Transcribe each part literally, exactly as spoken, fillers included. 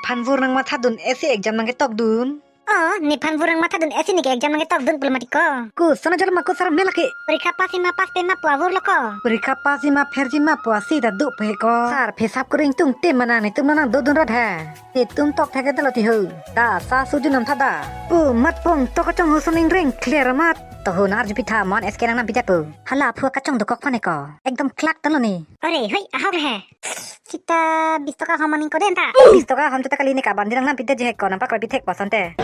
Phan vur nangmathadun esi exam nangketokdun. Oh, nephan vur nangmathadun esi neke exam nangketokdun pulo mati ko. Koson ajat ma ko sir men lake. Porikha pass-ji ma pass-pe ma pu avur lo ko. Porikha pass-ji ma fail-ji ma pu isi ta do pe ko. Sir, phe sap kori ingtungte ma nang netum nang dodun rat he. Netum tokthek detlo ti ho. Da sa sujun nam tha da. Pu mat pong tok kachonghu ason ingreng clear mat. To ho nar jupi tha mon S K nang nam pidet pu. Hala phu kachong dokok phan he ko. Ekdom klak talo ni. Ore, hoi, ahok le he. Sita bis toka hom aning ko den ta. Bis toka hom ta kali ne ka bandi nang nam pidet je he ko nampak rapi thek pasan te.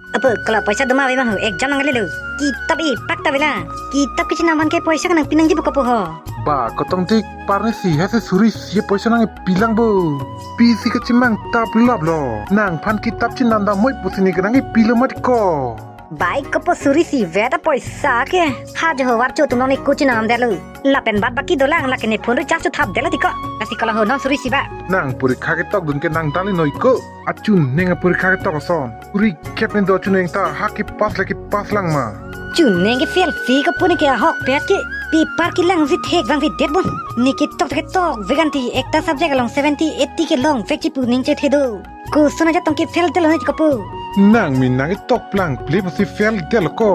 Apo, kala poisa doma ave bang ho, exam nang le lo. Kitap ipak ta vela. Kitap kechinam aphan ke poisa kanang pinangji buka po ho. Ba, kotong tik parni si hese suri si poisa nangpilang bo. Pisi kachimang tap lap lo. Nangphan kitap chinam dam moi pusi ne kanangpi lo mat ko. Bai kopo suri si vet apoisa ke. Ha jo ho varcho atum nang ne ko chinam detlo. Lapen bad baki dolang lake ne phone recharge thap detlo ti ko. Lasi kala ho non suri si ba. Nang porikha ketokdun ke nang dali noi ko. Achun neng aporikha ketok ason. Uri kep nen do chun neng ta ha ke pass le ke pass lang ma. Chun neng ke fail si kopo ne ke ahok pet ke. Paper kelang si thek vang si det bon. Ne ketok ketok vegan ti ekta subject along seventy eighty kelong vekji pu ning chethe do. Koson ajat tong ke fail detlo ne kopo. Nang min nang ketok plang ple pusi fail detlo ko.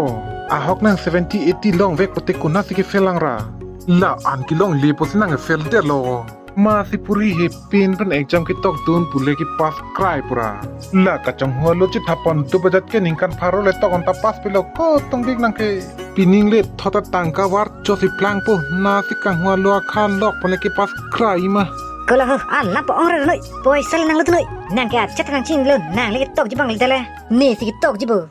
Ahok nang seventy eighty long vek pote konasi ke fail lang ra. La-an kelongle pusi nang fail detlo. Masi puri he pin pen exam ketokdun pule ke pass krai pura. La kachonghu alo chithapon do bajat ke ningkan pharo le tok anta pass pilo kotong dik nang ke. Pining le thot atangka varcho si plangpo nasi kanghu alo akha lok pule ke pass krai ma. Kala ho, alam po ong re noi. Poisa le nang lut noi. Nang ke achet nang chin lo, nang le ketokji bang le dale. Ne si ketokji bo.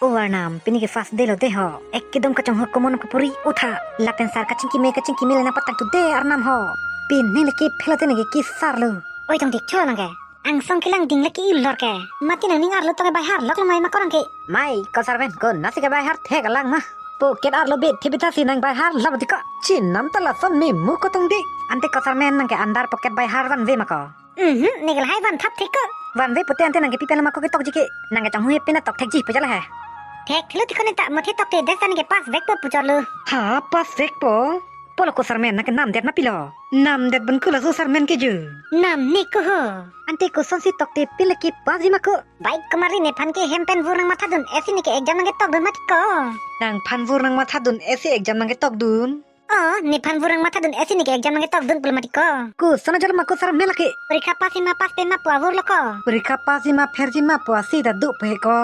O arnam, pini ke first day lo de ho. Ekdom kachonghu akomo nang kapuri utha. Lapen sir kachingki me kachingki me le nang patang tu de arnam ho. Pining le ke fail te ne ke kisar lo. Oi tong dik cho nang ke. Angsong kelang ding le ke ilor ke. Mati nang ning arlo tong ke bai har lok lo mai ma ko nang ke. Mai, ko sir men, konasi ke bai har thek alang ma. Pocket arlo be thebitha si nang bai har lap ti ko. Chinam ta lason me mu kotong dik. Ante ko sir men nang ke andar pocket bai har vanve ma ko. Mhm, ne ke lahai van thap thek ko. Vanve pote ante nang ke pi pen ma ko ketokji ke. Nang kachonghu he pen tokthekji pu jala he. Thek thelo ti ko ne ta mo the tokte desa ne ke pass vekpo pu chorlo. Ha, pass vekpo? Polo ko sir men nang ke nam det ma pilo. Nam det bun ko laso sir men ke ju. Nam ne ko ho. Ante koson si tokte pin le ke pass ji ma ko. Bai ko mari nephan ke hem pen vur nangmathadun esi ne ke exam nangketokdun mat ko. Nangphan vur nangmathadun esi exam nangketokdun. Oh, nephan vur nangmathadun esi ne ke exam nangketokdun pulo mat ko. Koson ajat ma ko sir men lake. Porikha pass-ji ma pass-pe ma pu avur lo ko. Porikha pass-ji ma fail-ji ma pu isi ta do pe ko.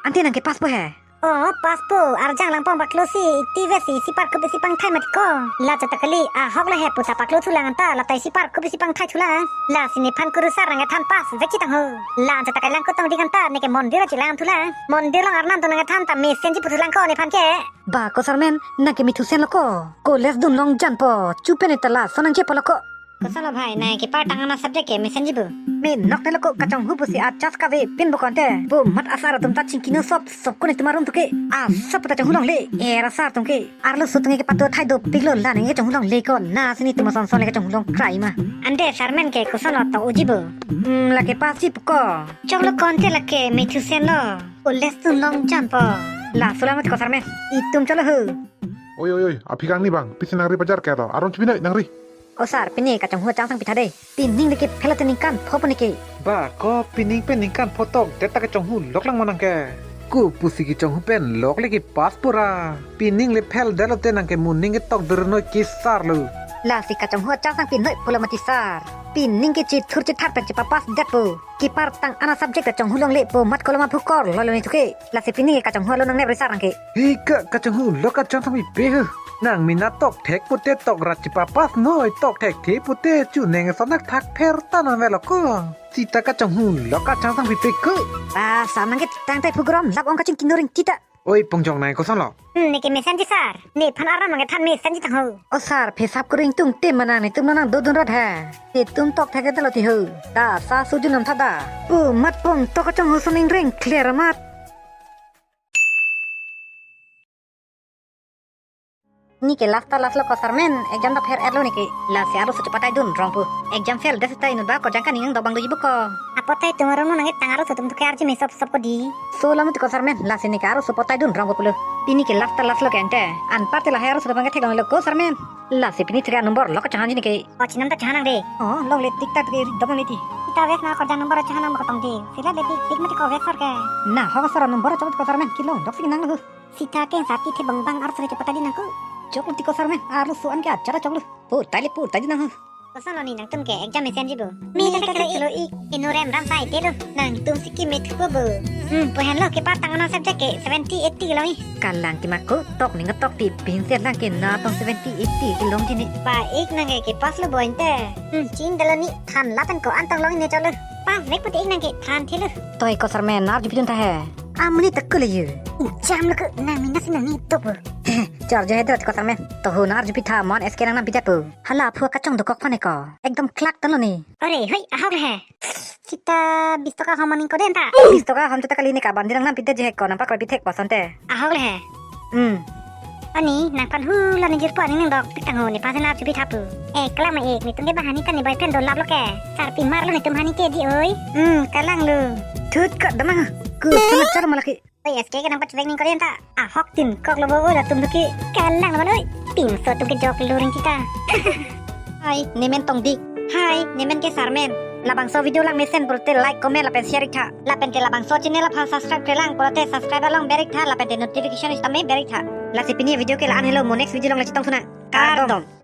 Ante nang ke pass po he. Oh, pass po, arjang lang pong paklo si, iti ve si, isi parkup isi pangthai mat ko. La chata kali, ahok le he pu ta paklo thulang anta, la ta isi parkup isi pangthai thulang. Lasi nephan kurusar nang kethan pass vekji tang ho. La chata kali lang kotong dik anta, ne ke mondir achi lang thulang. Mondir along arnam atum nang kethan ta mesenji pu thulang ko nephan ke. Ba ko sir men, nang ke mithusen lo ko. College dun long jan po, chupen ta lason nang che po lo ko. Koson lo bhai, nang ke par tang ana subject ke mesenji bo. Me nok ne lo ko kachonghu pusi achas kave pin bo konte. Pu mat asar atum ta chingkino sop sop ko netum arum tu ke. Asap ta chonghu longle. Era sar atum ke. Arloso atum ke patu thai dopik lo la ne kachonghu longle ko. Nasi netum ason son le kachonghu long krai ma. Ante sir men ke koson lo to uji bo. Hmm, lake pass ji pu ko. Chok lo konte lake mithusen lo. College dun long jan po. Laso la mat ko sir men. Itum cholo ho. Oi, oi, oi, aphi kangni bang, pisi nangri pajar ke to, aron chibinai nangri. O sir, pini kachonghu achangsang pitha dei. Pining le ke fail te ningkan pho pu ne ke. Ba ko pining pen ningkan pho tokdet ta kachonghu lok lang ma nang ke. Ko pusi kachonghu pen lok le ke pass pura. Pining le fail detlo te nang ke moning ketok dur noi kisar lo. Lasi kachonghu achangsang pinoi pulo mati sir. Pining ke chithur chithar pen chepa pass det po. Kepar tang ana subject ta chonghu longle po mat koloma phukor lo lo ne tu ke. Lasi pining ke kachonghu alo nangnep ri sir nang ke. He ka, kachonghu lok achangsang pipe he. Nang mina tokthek pote tok rat chepa pass noi, tokthekthe pote chuneng ason nak thak pher ta nang velo ko. Sita kachonghu lok achangsang pipe ko. Ba sir nang ke tang tai phugrom lap ong kachingkino ring tita. Oi, pongjong nai koson lo. Hmm, ne ke mesenji sir. Nephan aram nang kethan mesenji tang ho. O sir, phe sap kori ingtungte ma nang netum nang dodun rat he. Netum tokthek detlo ti ho. Da sa sujun nam tha da. Pu mat pong tok kachonghu ason ingreng clear mat. Neke last ta last lo ko sarmen, exam ta pher-et lo neke. Lasi arloso chepatai dun rong pu. Exam fail det seta inut ba korjang kaningje dok abang doji buko. Apot tai tum arum nangke tang arloso atum tuke arji me sop sop ko di. So lamu ti ko sarmen, lasi neke arloso patai dun rong pu pulo. Pini ke last ta last lo ke ante. Anpar te lahai arloso abang ke theklong lo ko sarmen. Lasi pini three number lo kachanghan ji neke. O chinam ta changhan nang de. O longle tik tak ke dok nang le ti. Ita vek na korjang number changhan nang ba kotong de. Sila de tik tik mati ko vek sor ke. Na ho sor number chot ko sarmen kelong dok si nang lo. Sita ke sati the bang bang arloso chepatai dun nang ko. Chok lo ti ko sarmen, arloso an ke achara chok lo. Pu tai le pu tai dun nang ho. Koson lo ni nangtum ke exam mesen ji bo. Me ta kelo ik. Inurem ram sai te lo. Nangtum si kemethu bo. Hmm, pu henlo kepar tang non subject ke seventy eighty lo ni. Kalang ti ma ko tok ning tok ti pinse lang ke na tong seventy eighty kelong ji ni. Pa ik nang ke kepass lo bo ante. Hmm, chin dalo ni than lapen ko-an tong long ne cholo. Pass vek pute ik nang ke than thilo. Toi ko sarmen arju pidun ta he. Amuni tak ko le yu. Jam lo ko nang mina si nang ni tok bo. Char je hedrat ko sarmen. Tohu na arju pitha mon S K nang nam pidetpo. Hala aphu kachong dokok phane ko. Ekdom klak tan lo ni. Ore, hoi, ahok le he. Sita bis toka hom aning ko den ta. Bis toka hom chuta kali ne kaban dirang nam pidet je he ko nampak roi pithek pason te. Ahok le he. Hmm. Ani nangphan hu la ni jirpo aning nang dok pitang ho ne pasen arju pitha pu. Eh, kalang ma ik netum ke bahani ta ne boyfriend do lap lo ke. Sarpi mar lo netum hani ke di oi. Hmm, kalang lo. Thut ko damang. Ku samachar malaki. Oi, S K ke nang pachevek ning ko den ta. Ahok tin kok lo bo oi latum duki. Kalang lo oi. Pinso atum ke jok luring kita. Hai, nemen tong dik. Hai, nemen ke sarmen. Labangso video lang mesen pulote like, comment lapen share ik tha. Lapen ke labangso channel aphan subscribe klemkle lang pulote subscribe along ber ik tha lapen te notification sitame ber ik tha. Lasi pini video ke la-an helo, mo next video along le chetong thu nang. Kardom.